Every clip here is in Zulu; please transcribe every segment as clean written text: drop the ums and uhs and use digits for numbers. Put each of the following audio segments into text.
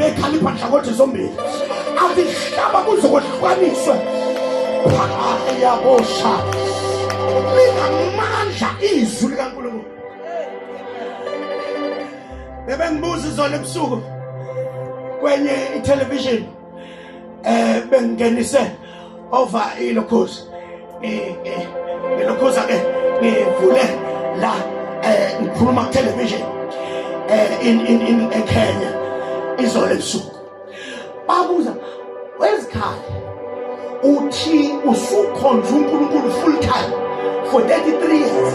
Ekhalipha nhlangothi zombili, athi hlaba kuze kwehlukaniswe phakayabosha. Linamandla izwi likaNkulunkulu. Bebengibuza izolo ebusuku kwenye itelevision, bengingenise over ilokhuza, ngilokhuza ke, ngivule la, ngikhuluma ku television in eKenya izolo ebusuku. Babuza wezikhali, uthi usukhonza uNkulunkulu full time for 33 years?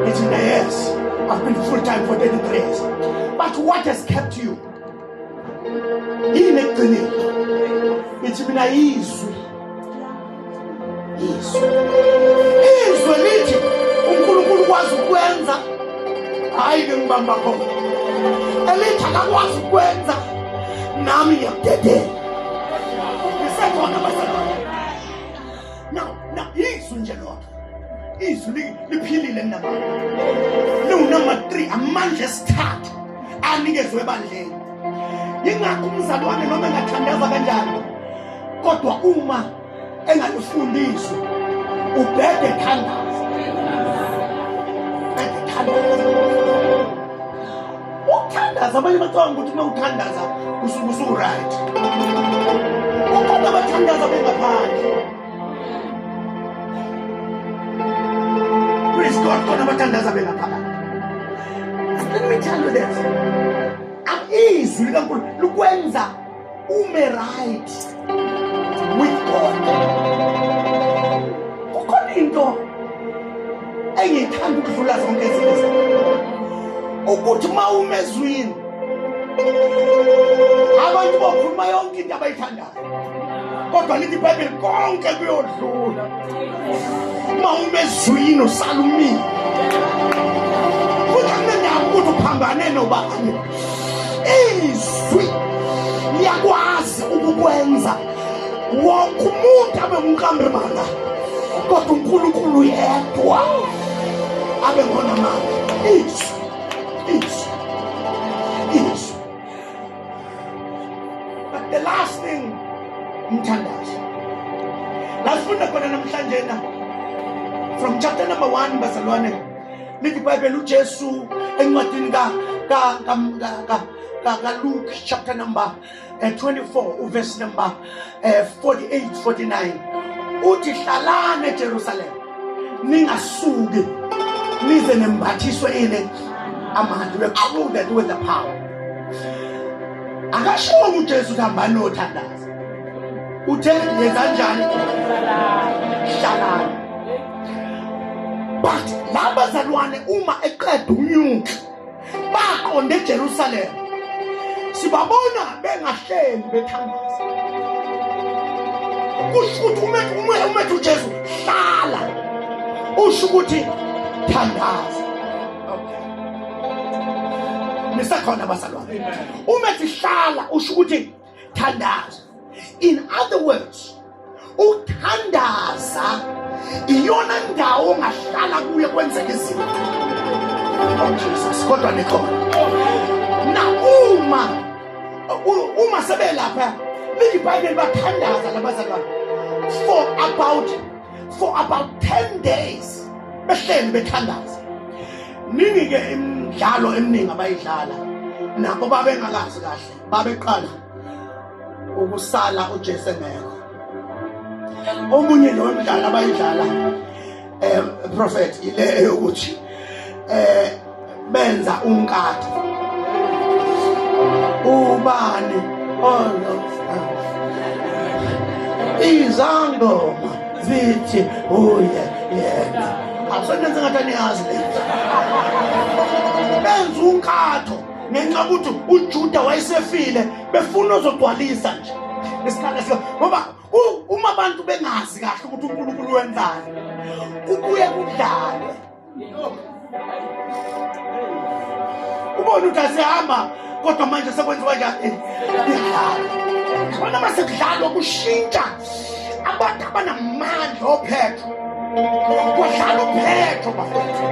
Ngithi, "Yes, I've been full time for 33 years." "But what has kept you? Yini ekugcinile?" Ithi mina, "Izwi, izwi, izwi lithi uNkulunkulu ukwazi ukwenza. Hayi ke, ngibamba khona elithi akakwazi ukwenza, nami ngiyakudedela." Ngisekhona, bazalwane? Now izwi nje lodwa, izwi liphilile linamandla, liwunumber 3, amandla esithathu anikezwe ebandleni. Yingakho umzalwane noma engathandaza kanjani, kodwa uma engalifundiswa, ubhede thandaza, bhede thandaza. Ukuthandaza, abanye bacabanga ukuthi uma uthandaza usuke usu-right. Kukhona abathandaza bengaphandle, praise God, khona abathandaza bengaphakathi. Let me tell you this, izwi likaNkulunkulu lukwenza ume right with God. Kukhona into engiyithanda ukudlula zonke ezinye izinto, ukuthi uma ume ezwini, abantu bokhuluma yonke into abayithandayo, kodwa lithi iBhayibheli konke kuyodlula. Uma ume ezwini, usala umile, futhi akunendaba ukuthi uphambane nobani. Izwi liyakwazi ukukwenza wonke umuntu abe ngumqambimanga, kodwa uNkulunkulu yedwa abe ngonamandla. Izwi, izwi, izwi. But the last thing, umthandazo. La sifunda khona namhlanje na from chapter number 1, bazalwane, lithi iBhayibheli uJesu encwadini ka ka ka ka ka ka Luke chapter number 24, uverse number 48 49, uthi, "Hlalani eJerusalem, ningasuki nize nembathiswe ini? Amandla." We clothed with the power. Akashongo uJesu ukuthi hambani nothandaza. Uthe yenza njani? Hlalani. But labazalwane, uma eqeda unyuka, baqonde eJerusalem, sibabona bengahleli bethandaza. Kusho ukuthi umethu uJesu hlala, usho ukuthi thandaza. Okay, nisekhona, bazalwane? Uma ethi hlala, usho ukuthi thandaza. In other words, uthandaza iyona ndawo ongahlala kuyo kwenzeka izinto. Oh Jesus, kodwa nikhona na? Uma sebelapha, lithi iBhayibheli bathandaza labazalwane for about 10 days, behleli bethandaza. Ningi ke imidlalo eminingi abayidlala nabo, babengakazi kahle, babeqala ukusala uJesu engekho. Omunye lo mdlalo abayidlala, prophet, ile eyokuthi benza unkatho, ubani? Oh no, izangoma zithi uye yena. Akusenenze ngathi aniyazi le. Benza unkatho ngenxa yokuthi uJuda wayesefile, befuna ozogcwalisa nje isikhala sika, ngoba uma abantu bengazi kahle ukuthi uNkulunkulu wenzani, kubuye kudlalwe. Ubona ukuthi asihamba, kodwa manje sekwenziwa njani? Kudlalwa. Yabona, uma sekudlalwa kushintsha abantu abanamandla, oPhetro, kwadlala uPhetro, bafethu.